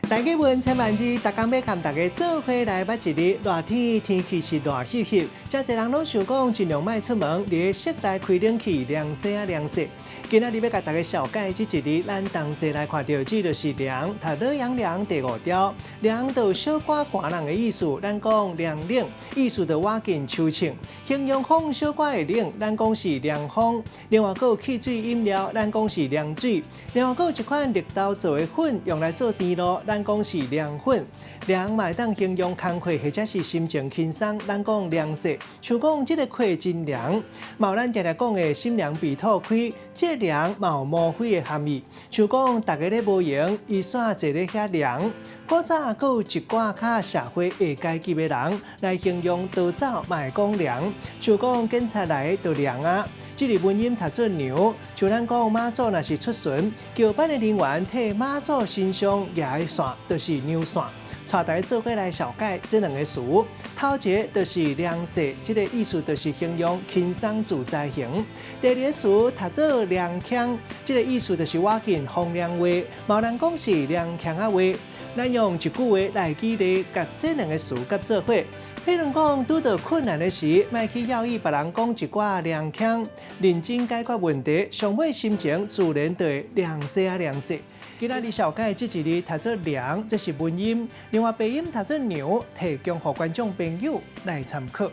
大家問千萬字，逐工欲共大家做伙來捌一日。熱天天氣是熱翕翕，誠濟人攏想講盡量莫出門，佇室內開冷氣涼生仔涼勢。今仔日欲共大家紹介這一字，咱同齊來看著，這就是涼，讀呂陽涼第五調，涼就小可寒人的意思，咱講涼冷，意思就倚近秋晴。形容風小可會冷，咱講是涼風。另外，閣有汽水飲料，咱講是涼水。另外，閣有一款綠豆做的粉，用來做甜露，咱講是涼粉。涼嘛會當形容工課或者是心情輕鬆，咱講涼勢。像講這个課真涼，嘛有咱定定講的心涼鼻吐開，這個涼嘛有無非的含義。像講逐家咧無閒，伊煞坐咧遐涼。古早閣有一寡較社會下階級的人來形容逃走，嘛會講涼。像講警察來就涼啊。這个文音讀做娘，像咱講媽祖若是出巡，轎班的人員替媽祖身上舉的線，就是娘線。帶大家做伙來紹介這兩个詞，頭一个就是涼勢，這个意思就是形容輕鬆自在型。第二个詞讀做涼腔，這个意思就是倚近風涼話，嘛有人講是涼腔仔話。咱用一句話來舉例，共這兩个詞佮做伙。譬如講，拄著困難的時，莫去枵伊別人講一寡涼腔，認真解決問題，上尾心情自然就會涼勢仔涼勢。今仔日紹介這一字讀做涼，這是文音；另外白音讀做娘，提供予觀眾朋友來參考。